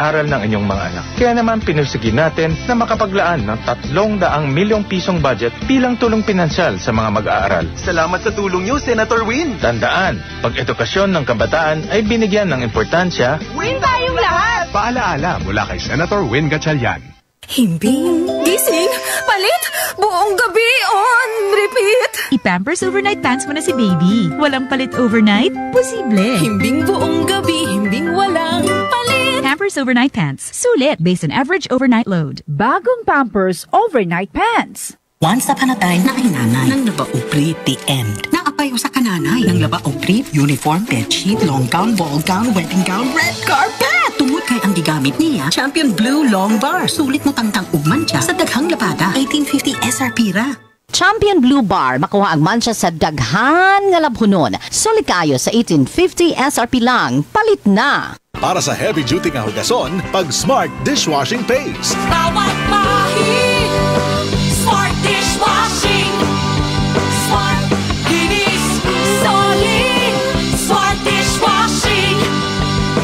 pag-aaral ng inyong mga anak. Kaya naman pinursige natin na makapaglaan ng 300 milyong pisong budget bilang tulong pinansyal sa mga mag-aaral. Salamat sa tulong niyo, Senator Win. Tandaan, pag edukasyon ng kabataan ay binigyan ng importansya, Win tayong lahat! Paalaala mula kay Senator Win Gatchalian. Himbing, gising, palit, buong gabi on repeat. I-Pampers Overnight Pants mo na si baby. Walang palit overnight? Posible. Himbing buong gabi, himbing walang palit. Pampers Overnight Pants. Sulit based on average overnight load. Bagong Pampers Overnight Pants. Once upon a time, naay nanay. Nanglaba og brief, the end. Naa pay usa ka nanay. Nanglaba og brief, uniform, bedsheet, long gown, ball gown, wedding gown, red carpet. Tungod kay ang gigamit niya, Champion Blue Long Bar. Sulit motangtang og mantsa sa daghang labada. 1850 SRP ra. Champion Blue Bar, makuha ang mantsa sa daghan nga labhonon. Sulit kaayo sa 1850 SRP lang. Palit na! Para sa heavy duty nga hugason, pag Smart Dishwashing Paste. Bawat pahid, Smart Dishwashing. Smart, linis, solid. Smart Dishwashing.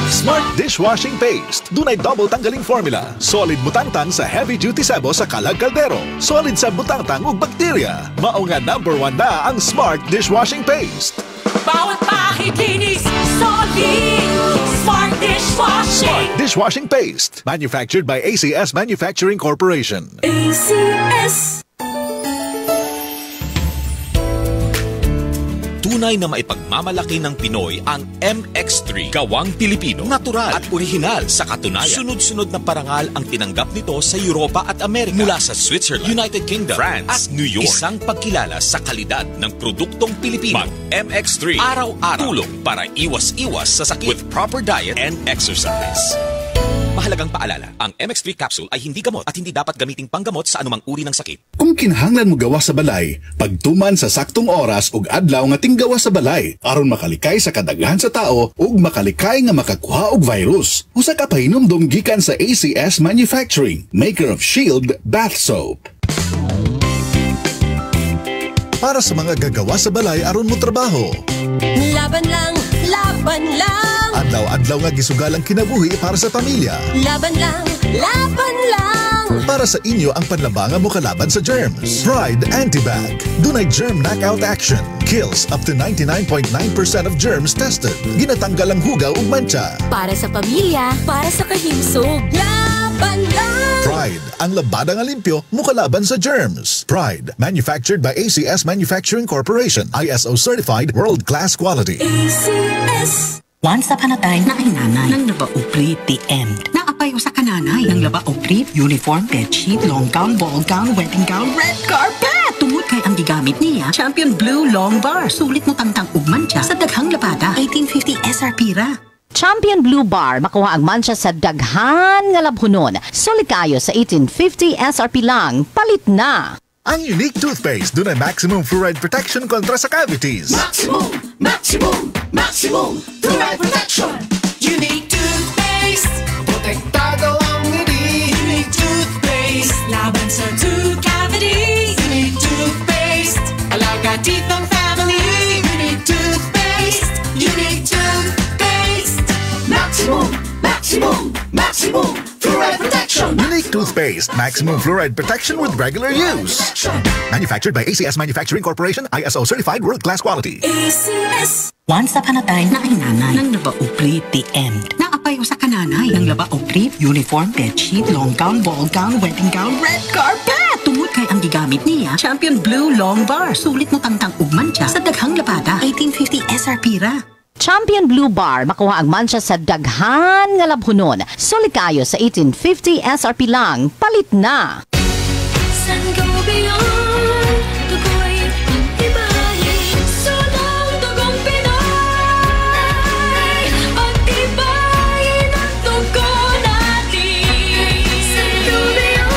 Smart Dishwashing Paste. Dunay double tanggaling formula. Solid mutangtang sa heavy duty sebo sa kalag kaldero. Solid sa butangtang ug bakterya. Mao nga number one na ang Smart Dishwashing Paste. Bawat pahid, linis, solid. Smart Dishwashing. Smart Dishwashing Paste. Manufactured by ACS Manufacturing Corporation. ACS. Tunay na maipagmamalaki ng Pinoy ang MX3. Gawang Pilipino, natural at orihinal sa katunayan. Sunod-sunod na parangal ang tinanggap nito sa Europa at Amerika. Mula sa Switzerland, United Kingdom, France at New York. Isang pagkilala sa kalidad ng produktong Pilipino. Mag MX3 araw-araw. Tulong para iwas-iwas sa sakit with proper diet and exercise. Mahalagang paalala, ang MX3 capsule ay hindi gamot at hindi dapat gamiting panggamot sa anumang uri ng sakit. Kung kinahanglan mo gawa sa balay, pagtuman sa saktong oras ug adlaw nga tinggawa sa balay aron makalikay sa kadaghan sa tao ug makalikay nga makakuha og virus. Usa ka pahinumdom gikan sa ACS Manufacturing, maker of Shield Bath Soap. Para sa mga gagawa sa balay aron mo trabaho. Laban lang, laban lang. Adlaw-adlaw nga gisugal ang kinabuhi para sa pamilya. Laban lang, laban lang. Para sa inyo ang panlabangan mo kalaban sa germs. Pride Antibac. Dunay germ knockout action. Kills up to 99.9% of germs tested. Ginatanggal ang hugaw ug mancha. Para sa pamilya, para sa kahimsog. Laban lang. Pride, ang labada nga limpyo, mukalaban sa germs. Pride, manufactured by ACS Manufacturing Corporation. ISO certified world-class quality. ACS. Once upon a time, naay nanay. Nanglaba og brief, the end. Naa pay usa ka nanay. Nanglaba og brief, uniform, bedsheet, long gown, ball gown, wedding gown, red carpet. Tungod kay ang gigamit niya, Champion Blue Long Bar. Sulit motangtang og mantsa sa daghang labada. 1850 SRP ra. Champion Blue Bar, makuha ang mantsa sa daghan nga labhonon. Sulit kaayo sa 1850 SRP lang. Palit na! Ang Unique Toothpaste, dunay maximum fluoride protection kontra sa cavities. Maximum, maximum, maximum fluoride protection. Unique Toothpaste. Protektado ang ngiti. Unique Toothpaste. Laban sa tooth cavities. Unique Toothpaste. Alaga teeth ng family. Unique Toothpaste. Unique Toothpaste. Maximum, maximum, maximum fluoride protection. Unique Toothpaste, maximum fluoride protection with regular use. Manufactured by ACS Manufacturing Corporation, ISO certified world-class quality. ACS. Once upon a time, naay nanay. Nanglaba og brief, the end. Naa pay usa ka nanay. Nanglaba og brief, uniform, bedsheet, long gown, ball gown, wedding gown, red carpet. Tungod kay ang gigamit niya, Champion Blue Long Bar. Sulit motangtang og mantsa sa daghang labada. 1850 SRP ra. Champion Blue Bar, makuha ang mantsa sa daghan nga labhonon. Sulit kaayo sa 1850 SRP lang. Palit na! Sangobion, dugo'y pagtibayin. Sulong dugong Pinoy, pagtibayin ang dugo natin. Sangobion,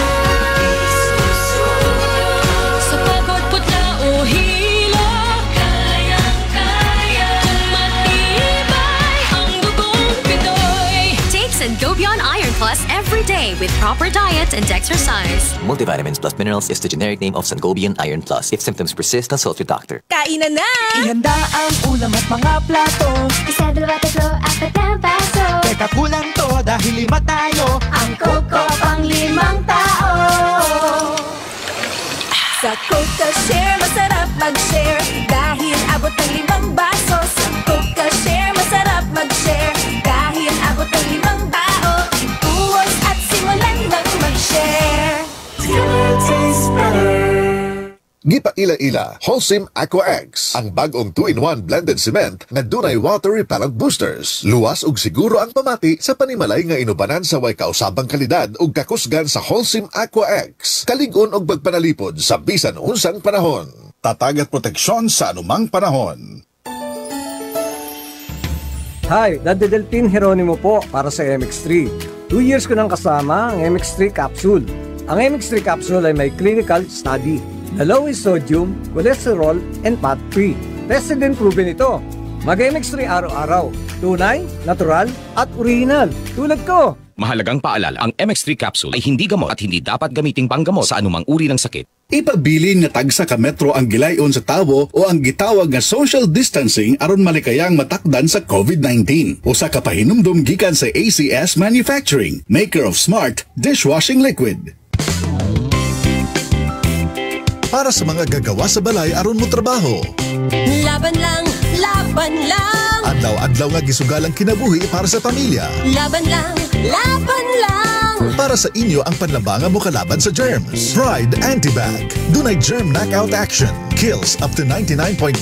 sa pagod, putla o hilo, kayang-kaya. Kung matibay ang dugong Pinoy. Take Sangobion. Sangobion Iron Plus every day with proper diet and exercise. Multivitamins plus minerals is the generic name of Sangobion Iron Plus. If symptoms persist, consult your doctor. Kainan na! Ihanda ang ulam at mga plato. Isa, dalawa, tatlo, apat na baso. Teka, kulang to dahil lima tayo. Ang Coco pang limang tao. Sa Coca Share, masarap mag-share. Dahil abot ng limang baso. Sa Coca Share, masarap mag-share. Dahil abot ng limang tao. Ibuhos at simulan ng mag-share. Together tastes better. Gipaila-ila, Holcim Aqua X, ang bag-ong 2-in-1 blended cement nga dunay water repellent boosters. Luwas ug siguro ang pamati sa panimalay nga inubanan sa way kausabang kalidad ug kakusgan sa Holcim Aqua X. Kalig-on og pagpanalipod sa bisan unsang panahon. Tatag at proteksyon sa anumang panahon. Hi, Daddy Delphine Geronimo po para sa MX3. 2 years ko nang kasama ang MX3 capsule. Ang MX3 capsule ay may clinical study na low in sodium, cholesterol, and fat-free. Tested and proven ito. Mag-MX3 araw-araw. Tunay, natural, at original. Tulad ko. Mahalagang paalala, ang MX3 capsule ay hindi gamot at hindi dapat gamiting panggamot sa anumang uri ng sakit. Ipabilin nga tagsa ka metro ang gilayon sa tawo o ang gitawag nga social distancing aron malikayang matakdan sa COVID-19. Usa ka pahinumdom gikan sa ACS Manufacturing, maker of smart dishwashing liquid. Para sa mga gagawa sa balay aron mo trabaho. Laban lang, laban lang. Adlaw-adlaw nga gisugalang kinabuhi para sa pamilya. Laban lang, laban lang. Para sa inyo ang panlabangan mo kalaban sa germs. Pride Antibac. Dunay germ knockout action. Kills up to 99.9%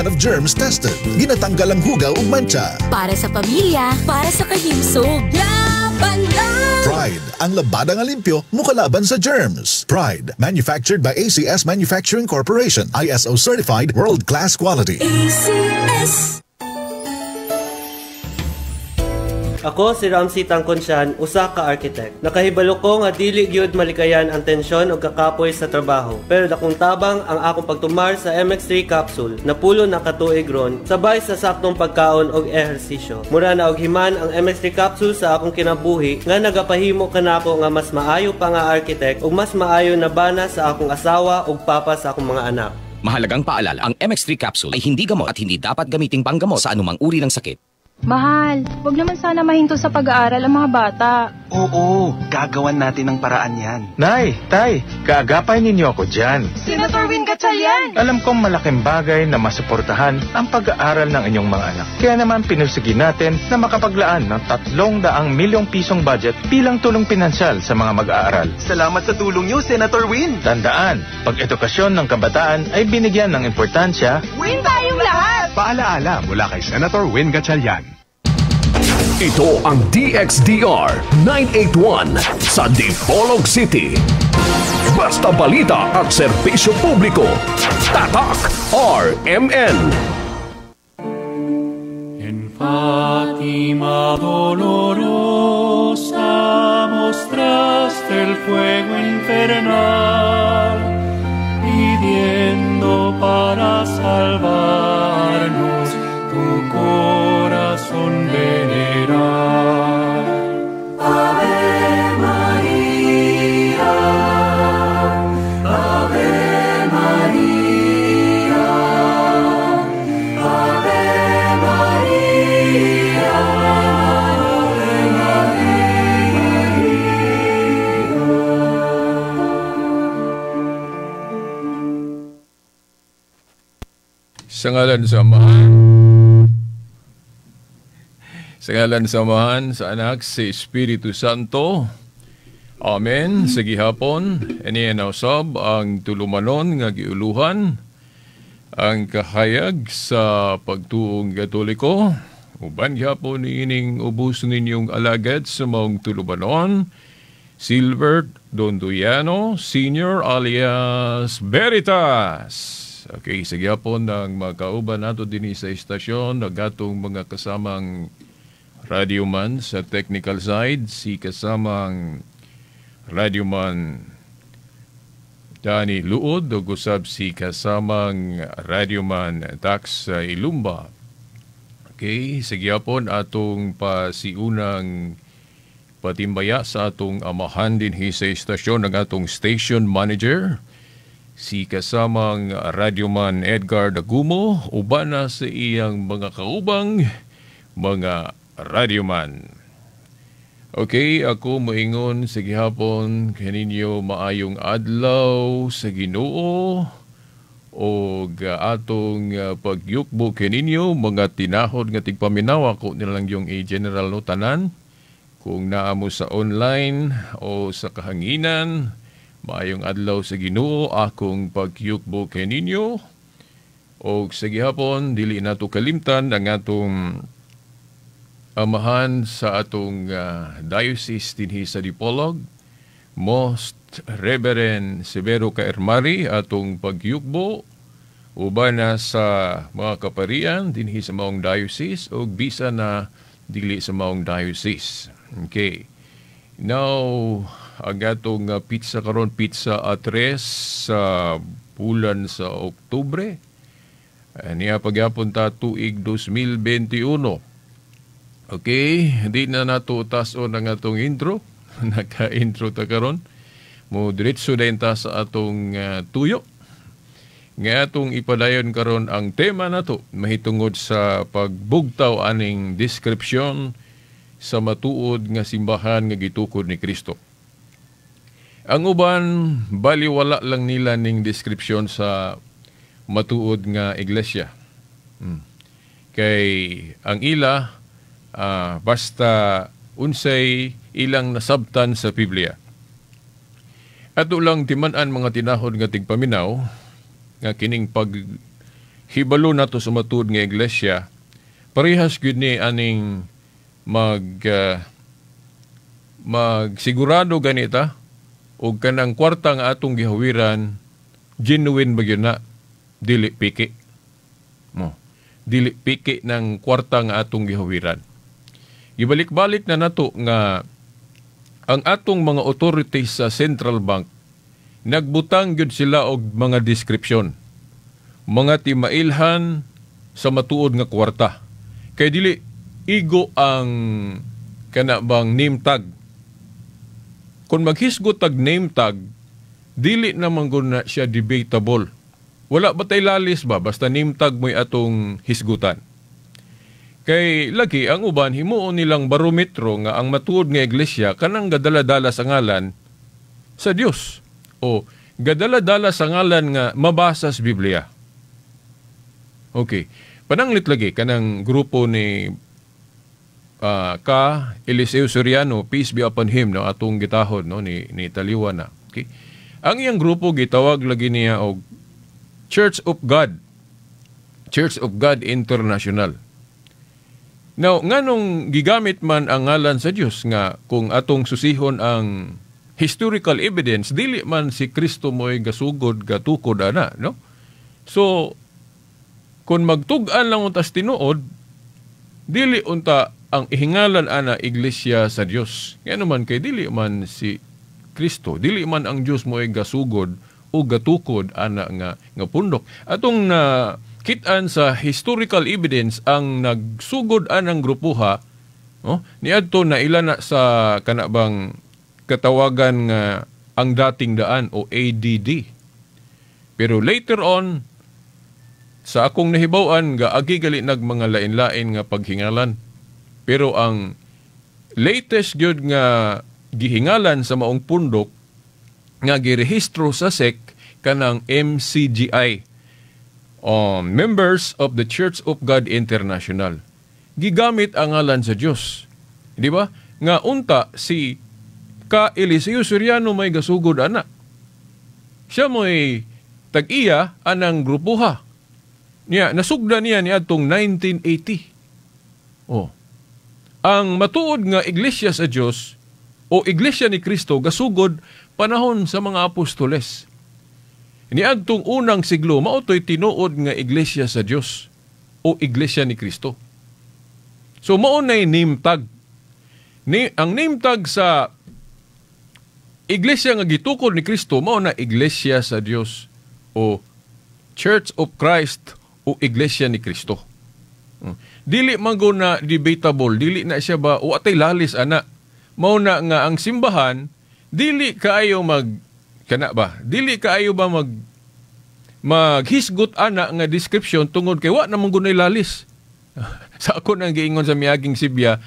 of germs tested. Ginatanggal ang hugaw ug mancha. Para sa pamilya, para sa kahimsog. Laban lang! Pride, ang labada nga limpyo, mukalaban sa germs. Pride, manufactured by ACS Manufacturing Corporation. ISO certified world-class quality. ACS. Ako si Ramsey Tangkonsyan, usa ka architect. Nakahibalo ko nga dili gyud malikayan ang tensyon ug kakapoy sa trabaho. Pero dakong tabang ang akong pagtumar sa MX3 capsule na pulo na katuig ron sabay sa saktong pagkaon og ehersisyo. Mura na og himan ang MX3 capsule sa akong kinabuhi nga nagapahimo kanako nga mas maayo pa nga architect ug mas maayo na bana sa akong asawa ug papa sa akong mga anak. Mahalagang paalala, ang MX3 capsule ay hindi gamot at hindi dapat gamiting panggamot sa anumang uri ng sakit. Mahal, wag naman sana mahinto sa pag-aaral ang mga bata. Oo, gagawan natin ng paraan yan. Nay, Tay, kaagapay ninyo ako dyan. Senator Win Gatchalian! Alam kong malaking bagay na masuportahan ang pag-aaral ng inyong mga anak. Kaya naman pinursige natin na makapaglaan ng 300 milyong pisong budget bilang tulong pinansyal sa mga mag-aaral. Salamat sa tulong niyo, Senator Win. Tandaan, pag edukasyon ng kabataan ay binigyan ng importansya, Win tayong lahat! Paalaala mula kay Senator Win Gatchalian. Ito ang DXDR 981 sa Dipolog City. Basta balita at serbisyo publiko. Tatak RMN. En Fátima dolorosa mostraste el fuego infernal, pidiendo para salvarnos tu corazón veneral. Ave María, Ave María, Ave María, Ave María. Sa ngalan sa Amahan, sa ngalan sa Amahan, sa Anak, sa Espiritu Santo. Amen. Sa gihapon, aniya na usab ang tulumanon nga giuluhan ang kahayag sa pagtuong Katoliko. Uban gihapon niining ubos ninyong alagad sa maong tulumanon, Silbert Dondoyano Senior alias Veritas. Okay, sa gihapon ng mga kauban nato dinhi sa istasyon, nagatong mga kasamang radioman sa technical side, si kasamang radioman Danny Luod, ug usab si kasamang radioman Dax Ilumba. Okay, sa gihapon atong pasiunang Patimbaya sa atong amahan dinhi sa istasyon, ang atong station manager, si kasamang radyoman Edgar Dagumo, uban na sa iyang mga kaubang mga radyoman. Okay, ako moingon sa gihapon kaninyo, maayong adlaw sa Ginoo og atong pagyukbo kaninyo mga tinahod nga tigpaminaw. Ako nilang yung i-general no tanan kung naa mo sa online o sa kahanginan, maayong adlaw sa Ginoo, akong pagyukbo kaninyo. Og sa gihapon dili nato kalimtan ang atong amahan sa atong diocese dinhi sa Dipolog, Most Reverend Severo Kaermari, atong pagyukbo uban na sa mga kaparian dinhi sa maong diocese o bisa na dili sa maong diocese. Okay. Now, ang atong petsa karon, petsa 3 sa bulan sa Oktubre. Niya pagyapon ta tuig 2021. Okay, di na nato tason ang atong intro. Naka-intro ta karon. Mo diretso dayon ta sa atong tuyo. Nga atong ipadayon karon ang tema nato mahitungod sa pagbugtaw aning description sa matuod nga simbahan nga gitukod ni Kristo. Ang uban baliwala lang nila ning description sa matuod nga iglesia. Kay ang ila basta unsay ilang nasabtan sa Biblia. Ato lang timan-an mga tinahod nga tigpaminaw nga kining paghibalo nato sa matuod nga iglesia parehas gyud ni aning magsigurado ganita og kanang kwarta nga atong gihawiran genuine ba gyud na, dili piki mo, dili piki ng kwarta nga atong gihawiran. Gibalik-balik na nato nga ang atong mga authorities sa central bank nagbutang gyud sila og mga description, mga timailhan sa matuod nga kwarta. Kay dili igo ang kana bang name tag. Kung maghisgot tag name tag, dili naman gud na siya debatable. Wala ba tay lalis ba basta name tag mo'y atong hisgutan. Kay lagi ang uban himuon nilang barometro nga ang matuod nga iglesia kanang gadala-dala sa ngalan sa Dios o gadala-dala sa ngalan nga mabasa sa Biblia. Okay. Pananglit lagi kanang grupo ni ka Eliseo Soriano, peace be upon him, no, atong gitahod no ni Taliwa na. Okay. Ang iyang grupo gitawag lagi niya og Church of God. Church of God International. Now, nganong gigamit man ang ngalan sa Dios nga kung atong susihon ang historical evidence, dili man si Kristo mo'y gasugod gatukod ana, no? So, kung magtug-an lang untas tinuod, dili unta ang ihingalan ana iglesia sa Dios. Ngano man kay dili man si Kristo, dili man ang Dios mo'y gasugod o gatukod ana nga pundok. Atong na kit-an sa historical evidence ang nagsugod anang grupuha, no, niadto na ila na sa kanabang katawagan nga ang dating daan o ADD. Pero later on sa akong nahibaw-an gaagi gali nag mga lain-lain nga paghingalan. Pero ang latest gyud nga gihingalan sa maong pundok nga girehistro sa SEC kanang MCGI, Members of the Church of God International. Gigamit ang ngalan sa Dios. Di ba? Nga unta si ka Eliseo Soriano may gasugod ana. Siya mo'y tag-iya anang grupuha. Niya, nasugda niya niadtong 1980. Oh. Ang matuod nga iglesia sa Dios o iglesia ni Kristo gasugod panahon sa mga apostoles. Niadtong unang siglo mao to'y tinuod nga iglesia sa Dios o iglesia ni Kristo. So mao nay name tag. Ang name tag sa iglesia nga gitukod ni Kristo mao na iglesia sa Dios o Church of Christ o iglesia ni Kristo. Dili man go na debatable, dili na siya ba o atay lalis ana. Mao na nga ang simbahan dili kaayo mag kana ba? Dili kaayo ba maghisgot ana nga description tungod kay wa namang gunay lalis. Sa ako nang giingon sa miaging Sibya,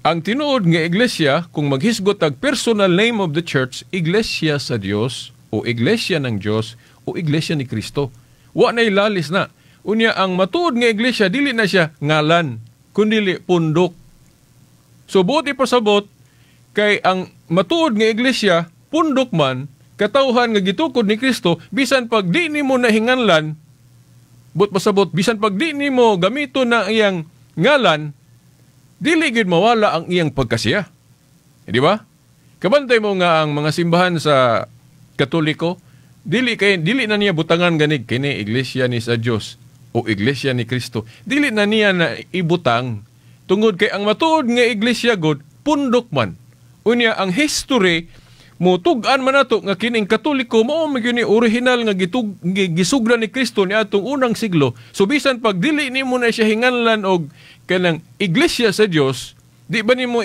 ang tinuod nga iglesia, kung maghisgot ang personal name of the church, Iglesia sa Dios o Iglesia ng Dios o Iglesia ni Kristo. Wa na lalis na. Unya ang matuod nga iglesia dili na siya ngalan, kundili pundok. So buot ipasabot kay ang matuod nga iglesia pundok man, katawhan nga gitukod ni Kristo, bisan pag di nimo nahinganlan, buot pasabot bisan pag di nimo gamito na iyang ngalan, dili gyud mawala ang iyang pagkasiya. Di ba? Kabantay mo nga ang mga simbahan sa Katoliko, dili kay dili na niya butangan ganig kini iglesia ni sa Dios o iglesia ni Kristo. Dili na niya na ibutang tungod kay ang matuod nga iglesia god pundok man. Unya ang history mutug-an man nato nga kining Katoliko mao man gyud ni orihinal nga gisugdan ni Kristo ni atong unang siglo. So bisan pag dili nimo na siya hinganlan og kanang iglesia sa Dios, di ba nimo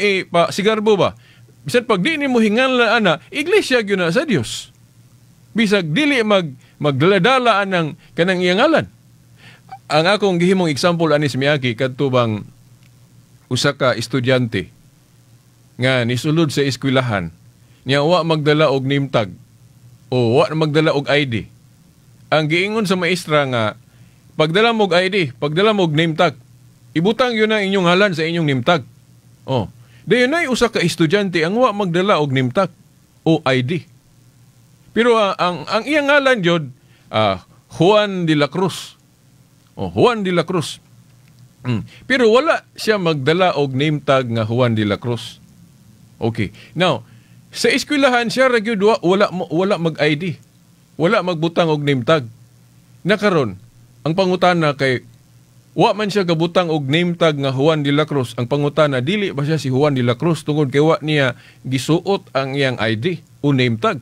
sigarbo ba? Bisan pag di nimo hinganlan ana, iglesia gyud na sa Dios. Bisag dili magdala-dala anang kanang iyang ngalan. Ang akong gihimong example ani si Miyaki kadto bang usa ka estudyante nga nisulod sa eskwelahan niya wa magdala og name tag o wa magdala og ID. Ang giingon sa maestra nga pagdala mo og ID, pagdala mo og name tag, ibutang yun ang inyong ngalan sa inyong name tag. Oh. Dayon nay usa ka estudyante ang wa magdala og name tag o ID. Pero ang iyang ngalan jud Juan de la Cruz. Oh, Juan de la Cruz. Pero wala siya magdala og name tag nga Juan de la Cruz. Okay. Now, sa eskwelahan siya ra gyud wala mag-ID. Wala magbutang og name tag. Nakaron, ang pangutana kay wa man siya gabutang og name tag nga Juan de la Cruz. Ang pangutana, dili ba siya si Juan de la Cruz tungod kay wa niya gisuot ang iyang ID o name tag.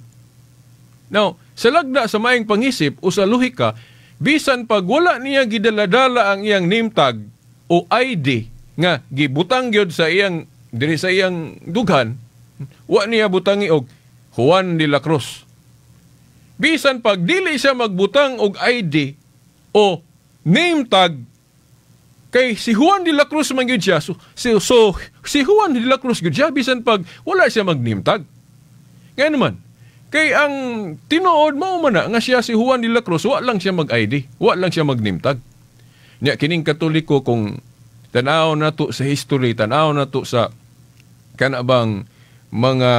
Now, sa lagda sa maayong pangisip o sa lohika, bisan pag wala niya gidaladala ang iyang name tag o ID nga gibutang gyud sa iyang diri sa iyang dughan, wa niya butangi og Juan de la Cruz. Bisan pag dili siya magbutang og ID o name tag, kay si Juan de la Cruz man gyud siya. So si Juan de la Cruz gyud siya bisan pag wala siya mag name tag. Ngayon naman, kay ang tinuod mao man na nga siya si Juan de la Cruz, wa lang siya mag-ID, wa lang siya mag-name tag. Nya kining Katoliko kung tan-aw nato sa history, tan-aw nato sa kanabang mga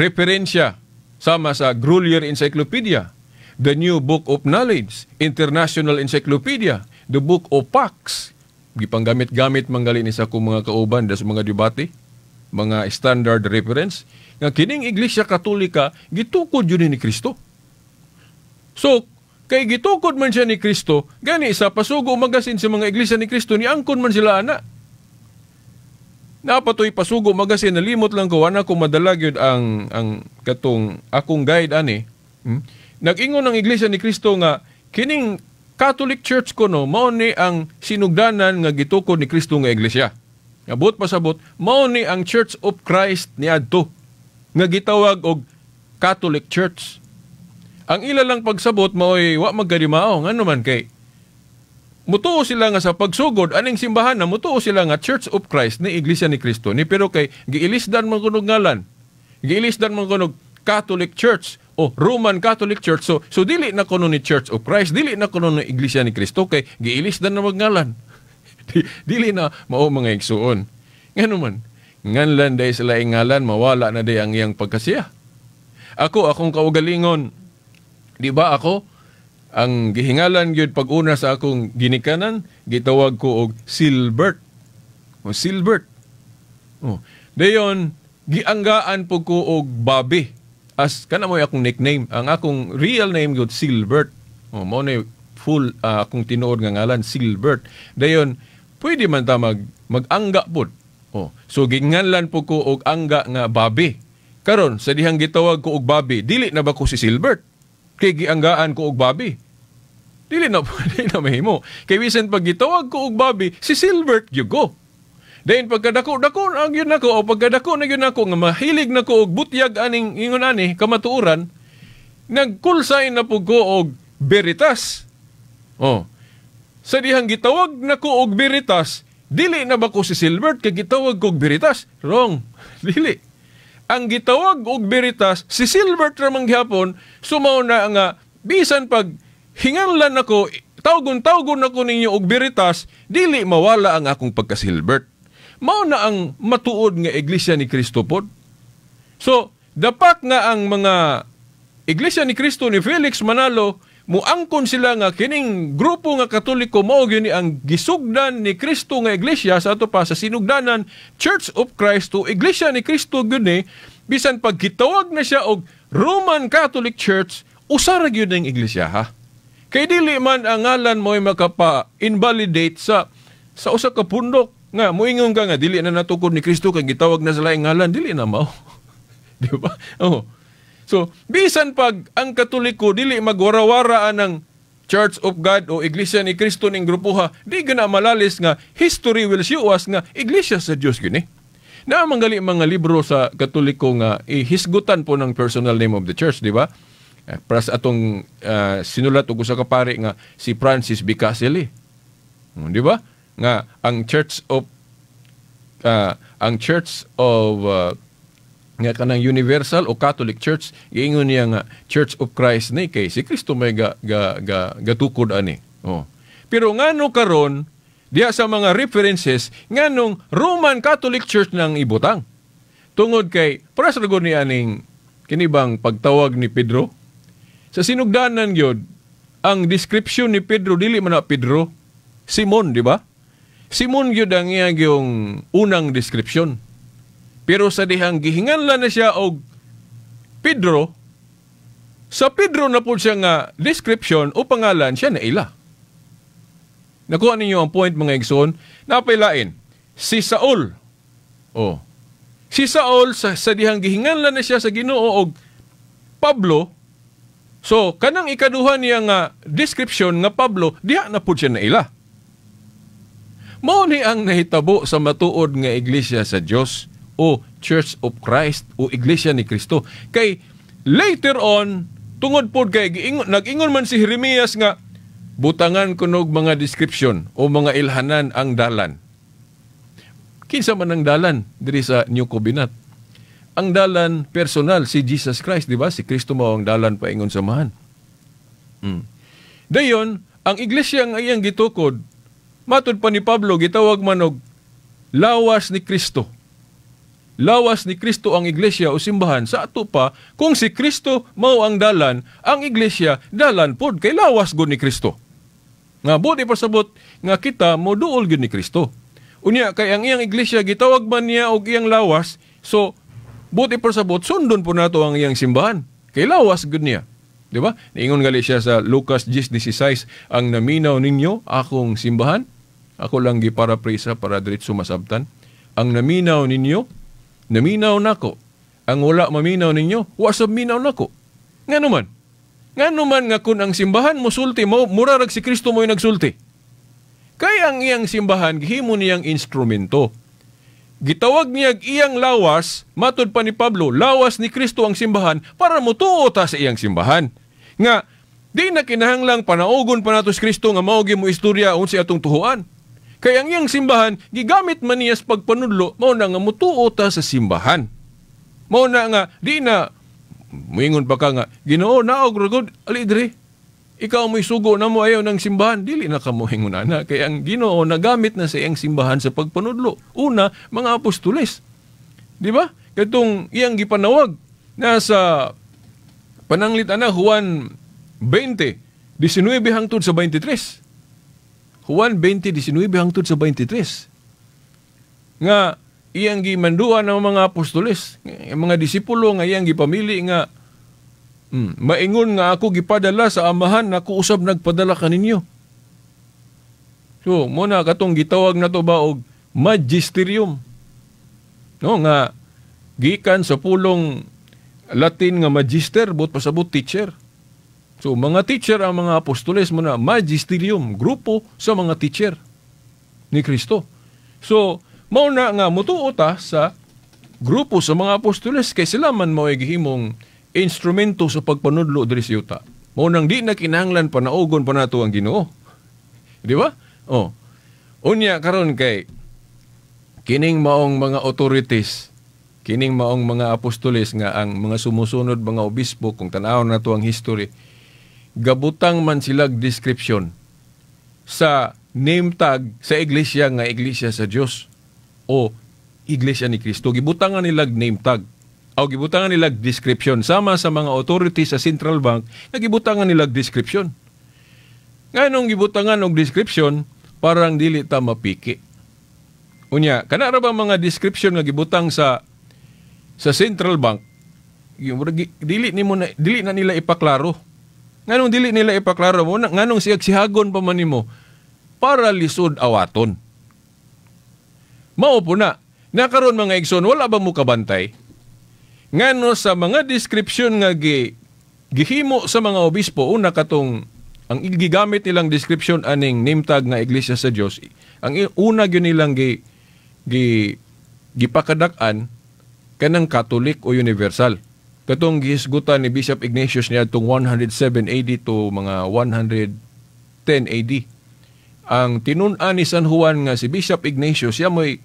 referensya sama sa Grolier Encyclopedia, The New Book of Knowledge, International Encyclopedia, The Book of Facts. Gipanggamit-gamit manggali ni sa akong mga kauban sa mga debate, mga standard reference, nga kining Iglesia Katolika gitukod yun ni Kristo. So, kay gitukod man siya ni Kristo, gani sa Pasugo Magasin sa mga Iglesia ni Kristo, niangkon man sila ana. Napatoy Pasugo Magasin, nalimot lang ko, ana ko madala gyud ang katong akong guide ani. Nag-ingon ang Iglesia ni Kristo nga kining Catholic Church kuno mao ni ang sinugdanan nga gitukod ni Kristo nga iglesia. Nga buot pasabot, mao ni ang Church of Christ niadto nga gitawag og Catholic Church. Ang ila lang pagsabot maoy wa magkadimao, ngano man kay mutuo sila nga sa pagsugod aning simbahan na mutuo sila nga Church of Christ ni Iglesia ni Kristo ni, pero kay giilisdan man kunog ngalan. Giilisdan man kunog Catholic Church o Roman Catholic Church. So dili na kuno ni Church of Christ, dili na kuno ni Iglesia ni Kristo kay giilisdan na magngalan. Dili na mao mga igsuon. Ngano man, nganlan day sila ingalan, mawala na day ang iyang pagkasiya. Ako, akong kaugalingon, di ba ako, ang gihingalan gyud pag-una sa akong ginikanan, gitawag ko og Silbert. O Silbert. O, dayon gianggaan po ko og Bobby. As kana mo'y akong nickname. Ang akong real name gyud Silbert. O, mao na full akong tinuod nga ngalan, Silbert. Dayon pwede man ta mag-angga pod. Oh, so ginganlan po ko og angga nga Bobby. Karon sa dihang gitawag ko og Bobby, dili na ba ko si Silbert? Kay gianggaan ko og Bobby. Dili na dili na mahimo. Kay bisan pag gitawag ko og Bobby, si Silbert gyud ko. Then pagkadako-dako na gyud nako o pagkadako na gyud nako nga mahilig nako og butyag aning ingon ani kamatuoran, nag-call sign na pud ko og Veritas. Oh. Sa dihang gitawag nako og Veritas, dili na ba ko si Silbert kay gitawag ko og Veritas? Wrong. Dili. Ang gitawag og Veritas si Silbert ra man gihapon, sumaw na nga bisan pag hinganlan nako, tawgon-tawgon nako ninyo og Veritas, dili mawala ang akong pagka-Silbert. Mao na ang matuod nga Iglesia ni Kristo pod. So, dapat nga ang mga Iglesia ni Kristo ni Felix Manalo muangkon sila nga kining grupo nga Katoliko mao gyud ni ang gisugdan ni Kristo nga iglesia sa ato pa sa sinugdanan Church of Christ o Iglesia ni Kristo gyud ni, bisan pag gitawag na siya og Roman Catholic Church, usa ra gyud ning iglesia ha. Kay dili man ang ngalan mo'y makapa-invalidate sa usa ka pundok nga moingon ka nga dili na natukod ni Kristo kay gitawag na sa laing ngalan, dili na mao. Di ba? Oh. So, bisan pag ang Katoliko dili magwara-wara ang Church of God o Iglesia ni Kristo ning grupuha, di gana malalis nga history will show us nga Iglesia sa Dios gyud ni. Naa man gali mga libro sa Katoliko nga ihisgutan po ng personal name of the church, di ba? Para sa atong sinulat og usa ka pari nga si Francis Bicasili. Di ba? Nga ang Church of nga kanang Universal o Catholic Church, giingon niya nga Church of Christ ni kay si Kristo may ga, ga, ga, gatukod ani. Oh. Pero ngano karon diha sa mga references nganong Roman Catholic Church nang ibutang? Tungod kay para sa ni aning kinibang pagtawag ni Pedro sa sinugdanan gyud, ang description ni Pedro dili man na Pedro, Simon, di ba? Simon gyud ang iya gyung unang description. Pero sa dihang gihinganlan na siya og Pedro, sa Pedro na po siya nga description o pangalan siya na ila. Nakuha ninyo ang point mga igsoon, napailain si Saul. Oh. Si Saul sa dihang gihinganlan na siya sa Ginoo og Pablo. So kanang ikaduha niya nga description nga Pablo, diha na po siya na ila. Mao ni ang nahitabo sa matuod nga Iglesia sa Dios o Church of Christ o Iglesia ni Kristo. Kay later on, tungod pod kay nag-ingon man si Jeremias nga butangan kunog mga description o mga ilhanan ang dalan. Kinsa man ang dalan diri sa New Covenant? Ang dalan personal si Jesus Christ, di ba? Si Kristo mao ang dalan paingon sa amahan. Dayon, ang iglesia nga iyang gitukod, matud pa ni Pablo gitawag man og lawas ni Kristo. Lawas ni Kristo ang iglesia o simbahan sa ato pa, kung si Kristo mao ang dalan, ang iglesia dalan pod kay lawas gud ni Kristo. Nga budi pasabot nga kita moduol gyud ni Kristo. Unya kay ang iyang iglesia gitawag man niya og iyang lawas, so buti pasabot sundon po nato ang iyang simbahan kay lawas gud niya. Di ba? Niingon gali siya sa Lucas 10:16, ang naminaw ninyo akong simbahan, ako lang giparaphrase para diretso masabtan. Ang naminaw ninyo, naminaw nako. Ang wala maminaw ninyo, wa sab minaw nako. Ngano man? Ngano man nga kun ang simbahan mosulti mo, murarag si Kristo mo'y nagsulti. Kay ang iyang simbahan gihimo niyang instrumento. Gitawag niya iyang lawas, matud pa ni Pablo, lawas ni Kristo ang simbahan para motuo ta sa iyang simbahan. Nga di na kinahanglang panaugon pa nato si Kristo nga mao gyud mo istorya unsa atong tuhuan. Kay ang iyang simbahan gigamit man niya sa pagpanudlo, mao na nga motuo ta sa simbahan. Mao na nga di na moingon pa ka nga Ginoo naog ra gud ali diri. Ikaw mo'y sugo na mo ayaw ng simbahan, dili na ka moingon ana kay ang Ginoo nagamit na sa iyang simbahan sa pagpanudlo. Una, mga apostoles. Di ba? Katong iyang gipanawag nasa pananglit ana Juan 20:19 hangtod sa 23. Juan 20:19 hangtod sa 23. Nga iyang gimanduan ng mga apostoles, mga disipulo nga iyang gipamili nga maingon nga ako gipadala sa amahan, ako usab nagpadala kaninyo. So, muna katong gitawag na to ba og magisterium. No, nga gikan sa pulong Latin nga magister, but pasabot teacher. So, mga teacher ang mga apostoles muna magisterium, grupo sa mga teacher ni Kristo. So, Mao na nga mutuo ta sa grupo sa mga apostoles kay sila man mao'y gihimong instrumento sa pagpanudlo diri sa yuta. Mao nang di na kinahanglan panaugon pa nato ang Ginoo. Di ba? Oh. Unya karon kay kining maong mga authorities, kining maong mga apostoles nga ang mga sumusunod mga obispo, kung tan-awon nato ang history, gabutang man silag description sa name tag sa iglesia nga Iglesia sa Dios o Iglesia ni Cristo. Gibutangan nilag name tag o gibutangan nilag description sama sa mga authorities sa central bank nga gibutangan nilag description. Nganong gibutangan og description? Parang dili ta mapiki. Unya, kana ra ba mga description nga gibutang sa central bank, dili nimo na, dili na nila ipaklaro. Nganong dili nila ipaklaro mo? Nganong siyag-sihagon pa man nimo para lisod awaton? Mao po na. Nakaron mga igsoon, wala ba mo kabantay? Ngano sa mga description nga gihimo sa mga obispo, una katong ang gigamit nilang description aning name tag nga Iglesia sa Dios, ang una gyud nilang gipakadak-an kanang Catholic o universal. Katong gihisgutan ni Bishop Ignatius niadtong 107 AD to mga 110 AD. Ang tinun-an ni San Juan nga si Bishop Ignatius, siya mo'y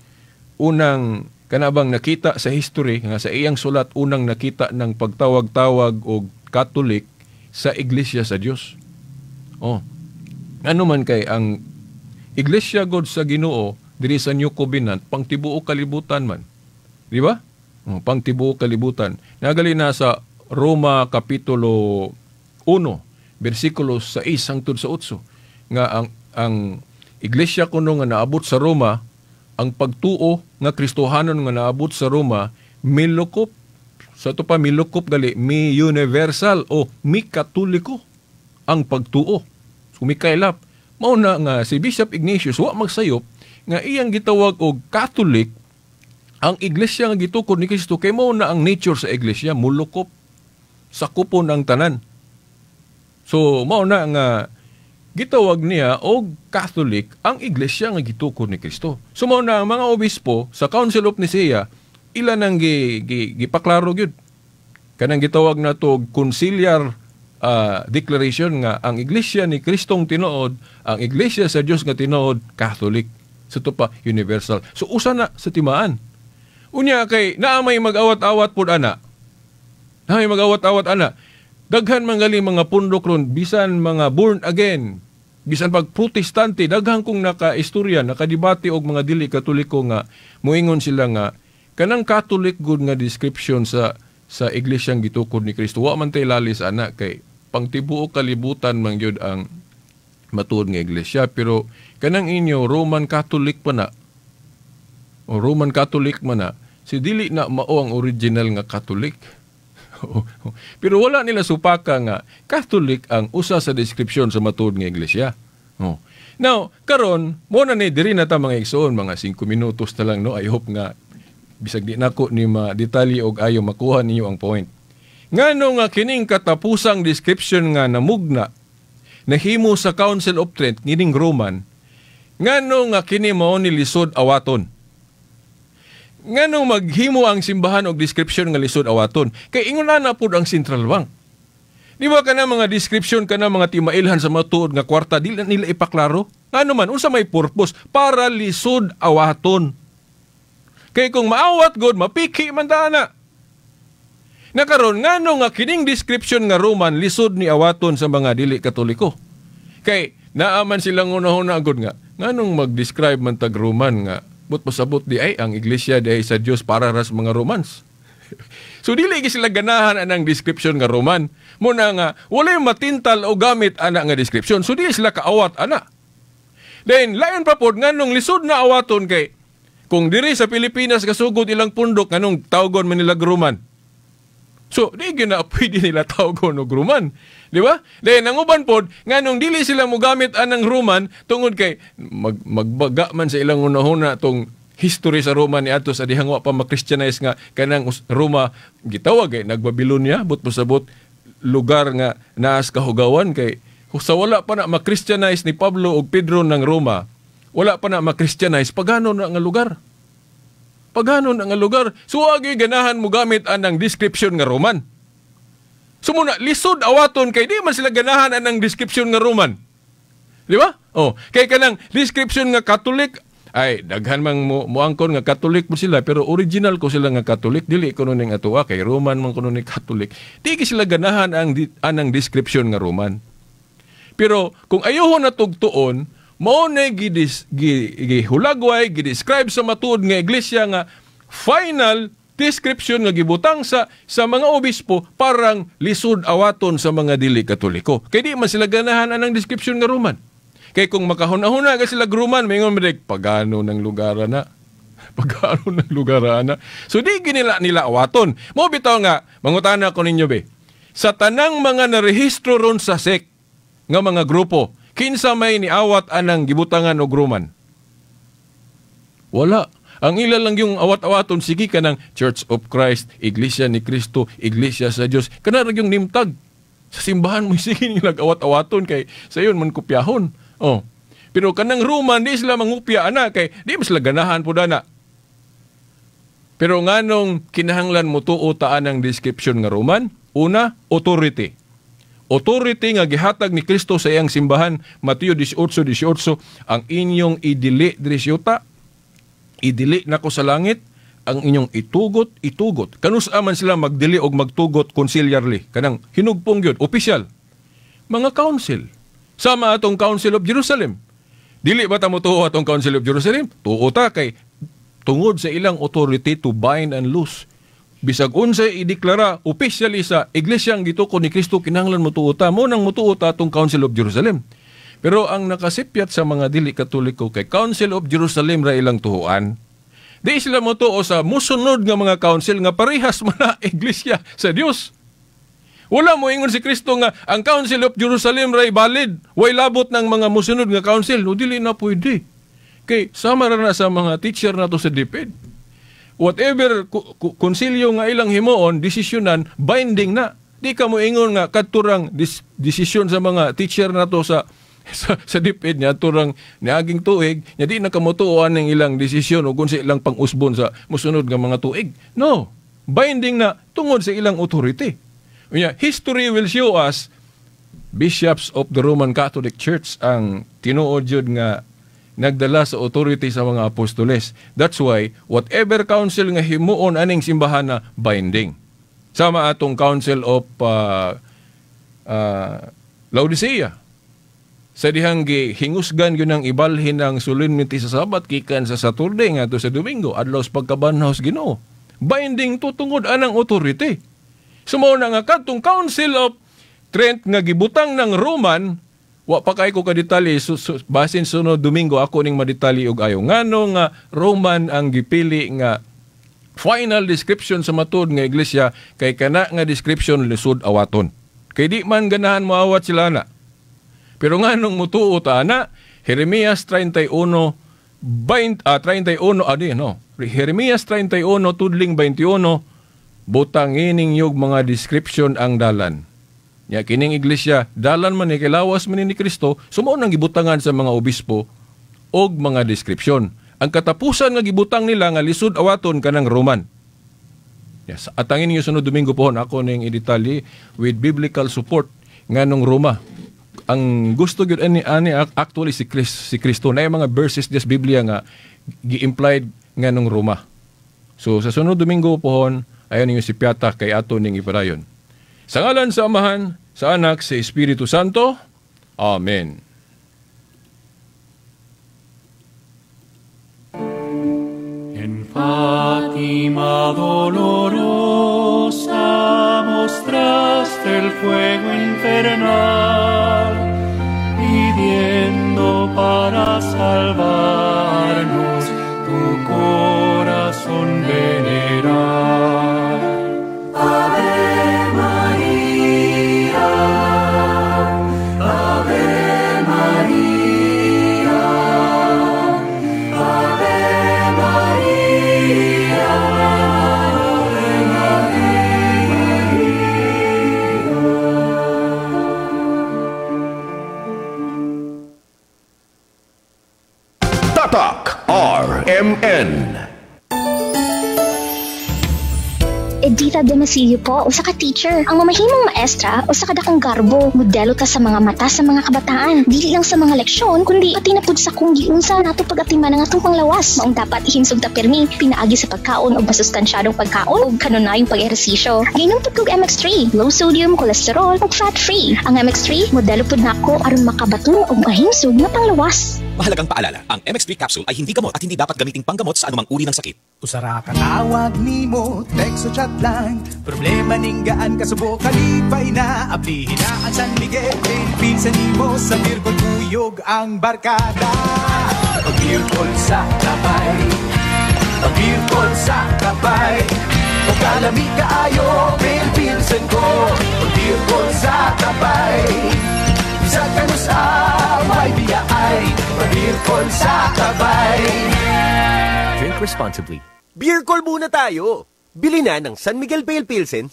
unang kanabang nakita sa history nga sa iyang sulat unang nakita ng pagtawag-tawag og Catholic sa Iglesia sa Dios. Oh. Ano man kay ang Iglesia God sa Ginoo diri sa New Covenant pangtibuok kalibutan man. Di ba? Oh, pangtibuok kalibutan. Nagali na sa Roma kapitulo 1 bersikulo 6 hangtod sa 8 nga ang iglesia kuno nga naabot sa Roma, ang pagtuo nga Kristohanon nga naabot sa Roma milukop sa to pa milukop gali mi universal o mi katoliko ang pagtuo. So mikailap. Mao na nga si Bishop Ignatius wa magsayop nga iyang gitawag og Catholic ang iglesia nga gitukod ni Kristo kay mao na ang nature sa iglesia mulukop sakupon ang tanan. So mao na nga gitawag niya og Catholic ang iglesia nga gitukod ni Kristo. So mao na ang mga obispo sa Council of Nicaea ila nang gipaklaro gyud. Kanang gitawag nato og conciliar declaration nga ang iglesia ni Kristong tinuod, ang iglesia sa Dios nga tinuod, Catholic. So to pa universal. So usa na sa timaan. Unya kay naa may mag-awat-awat pud ana. Naa may mag-awat-awat ana. Daghan man gali mga pundok ron, bisan mga born again, bisan pag protestante, daghan kong nakaistorya, nakadebate og mga dili katoliko nga moingon sila nga kanang Catholic good nga description sa iglesyang gitukod ni Kristo. Wa man tay lalis ana kay pangtibuok kalibutan man gyud ang matuod nga iglesia, pero kanang inyo Roman Catholic pa na. O Roman Catholic man na, si dili na mao ang original nga Catholic. Pero wala nila supaka nga Catholic ang usa sa description sa matuod nga iglesia. Oh. Now, karon mo na ni diri na ta mga igsoon, mga 5 minutos na lang no. I hope nga bisag di nako ni ma-detalye og ayo makuha ninyo ang point. Ngano nga kining katapusang description nga namugna nahimo sa Council of Trent kining Roman, ngano nga kini mao ni lisod awaton? Nganong maghimo ang simbahan og description nga lisod awaton? Kay ingon na pud ang Central Bank. Di ba kana mga description kana mga timailhan sa matuod nga kwarta dili na nila ipaklaro? Ngano man unsa may purpose para lisod awaton? Kay kung maawat god mapiki man ta ana. Nakaron ngano nga kining description nga Roman lisod ni awaton sa mga dili Katoliko? Kay naa man silang unahuna gud nga nganong mag-describe man tag Roman nga but pasabot di ay ang iglesia di ay sa Dios para ras mga Romans. So dili gi sila ganahan anang description nga Roman. Muna nga walay matintal o gamit ana nga description. So dili sila kaawat ana. Then lain pa pod nganong lisod na awaton kay kung diri sa Pilipinas kasugod ilang pundok nganong tawgon man nila Roman. So di gyud na pwede nila tawgon og Roman. Di ba? Then ang uban pod nganong dili sila mogamit anang Roman tungod kay magbaga man sa ilang unahuna tong history sa Roma ni ato sa dihang wa pa ma-Christianize nga kanang Roma gitawag kay nagbabilonya but pasabot lugar nga naas kahugawan kay sa wala pa na ma-Christianize ni Pablo ug Pedro ng Roma, wala pa na ma-Christianize pagano na nga lugar. Pagano na nga lugar. So agi ganahan mo gamit anang description nga Roman. So muna, lisod awaton kay di man sila ganahan anang description nga Roman. Di ba? Oh, kay kanang description nga Catholic, ay daghan mang muangkon nga Catholic mo sila, pero original ko sila nga Catholic, dili kuno ning atoa kay Roman man kuno ni Catholic. Di sila ganahan ang anang description nga Roman. Pero kung ayuhon na tugtuon, mao na gihulagway, gidescribe sa matuod nga iglesia nga final description nga gibutang sa mga obispo parang lisod awaton sa mga dili Katoliko. Kay di man sila ganahan anang description nga Roman. Kay kung makahuna-huna ka sila Roman, maingon man pagano ng lugar na. Pagano ng lugar na. So di ginila nila awaton. Mo bitaw nga mangutana ko ninyo be. Sa tanang mga narehistro ron sa SEC nga mga grupo, kinsa may niawat anang gibutangan og Roman? Wala. Ang ila lang yung awat-awaton, sige ka ng Church of Christ, Iglesia ni Cristo, Iglesia sa Dios. Kana ra yung nimtag. Sa simbahan mo sige nilang awat-awaton kay sa iyon man kopyahon. Oh. Pero kanang Roman di sila mangupya ana kay di man sila ganahan pud ana. Pero nganong kinahanglan mo tuo ta anang description nga Roman? Una, authority. Authority nga gihatag ni Kristo sa iyang simbahan, Mateo 18:18, ang inyong idili diri sa yuta, idili nako sa langit, ang inyong itugot, itugot. Kanus-a man sila magdili og magtugot conciliarly, kanang hinugpong gyud, official. Mga council. Sama atong Council of Jerusalem. Dili ba ta motuo atong Council of Jerusalem? Tuo ta kay tungod sa ilang authority to bind and loose. Bisag unsay ideklara officially sa iglesia ang gitukod ni Kristo, kinahanglan motuo ta. Mo nang motuo ta atong Council of Jerusalem. Pero ang nakasipyat sa mga dili Katoliko kay Council of Jerusalem ra ilang tuhuan. Di sila motuo sa musunod nga mga council nga parehas man na iglesia sa Dios. Wala mo ingon si Kristo nga ang Council of Jerusalem ray valid, way labot ng mga musunod nga council. No, dili na pwede. Kay sama ra na sa mga teacher nato sa DepEd. Whatever konsilyo nga ilang himuon, desisyonan, binding na. Di ka mo ingon nga kadturang desisyon sa mga teacher nato sa DepEd niya turang niaging tuig, nya di na kamotuoan ng ilang desisyon o kung sa ilang pang-usbon sa musunod nga mga tuig. No, binding na tungod sa ilang authority. Unya, history will show us bishops of the Roman Catholic Church ang tinuod jud nga nagdala sa authority sa mga apostoles. That's why whatever council nga himuon aning simbahan na binding. Sama atong Council of Laodicea. Sa dihang gihingusgan yun ang ibalhin ng solemnity sa Sabat gikan sa Saturday ngadto sa Domingo, adlaw sa pagkabanhaw sa Ginoo. Binding to tungod anang authority. So mao na nga kadtong Council of Trent nga gibutang ng Roman, wa pa kay ko kadetalye, basin sunod Domingo ako ning madetalye og ayo ngano nga Roman ang gipili nga final description sa matud nga iglesia kay kana nga description lisod awaton. Kay di man ganahan moawat sila na. Pero nganong mutuo ta ana, Jeremias 31 Jeremias 31 tudling 21, butangin ninyog mga description ang dalan. Ya kining iglesia dalan man ni kay lawas man ni Kristo, so mao nang gibutangan sa mga obispo og mga description. Ang katapusan nga gibutang nila nga lisod awaton kanang Roman. Yes, atangin ninyo sunod Domingo pohon ako ning i-detalye with biblical support nganong Roma. Ang gusto gyud ani actually si Kristo na mga verses des Biblia nga gi-implied nganong Roma. So sa sunod Domingo pohon ayon ninyo si Piata kay ato ning ipadayon. Sa ngalan sa Amahan, sa Anak, sa Espiritu Santo. Amen. En Fátima dolorosa mostraste el fuego infernal, pidiendo para salvarnos tu corazón veneral. Ave María, Ave María, Ave María, Ave María. Editha Demasilio po, usa ka teacher. Ang mamahimong maestra, usa ka dakong garbo. Modelo ta sa mga mata sa mga kabataan. Dili lang sa mga leksyon, kundi pati na pud sa kung giunsa nato pag-atiman ang atong panglawas. Maong dapat himsog ta pirmi, pinaagi sa pagkaon og masustansyadong pagkaon ug kanunayong pag-ehersisyo. Ginom pud kog MX3, low sodium, cholesterol ug fat-free. Ang MX3, modelo pud nako aron makabaton og mahimsog nga panglawas. Mahalagang paalala, ang MX3 capsule ay hindi gamot at hindi dapat gamiting panggamot sa anumang uri ng sakit. Usara ka tawag nimo, text o chat lang. Problema ninggaan kasubo kalipay na. Ablihin na ang San Miguel, Philippines sa nimo. Sa Beer Call kuyog ang barkada. Mag-beer call sa kabay. Mag-beer call sa kabay. O kalami kaayo, Pale Pilsen ko. Mag-beer call sa kabay. Sa kanusa, may biyaay. Mag-beer call sa kabay. Drink responsibly. Beer call muna tayo! Bili na ng San Miguel Pale Pilsen.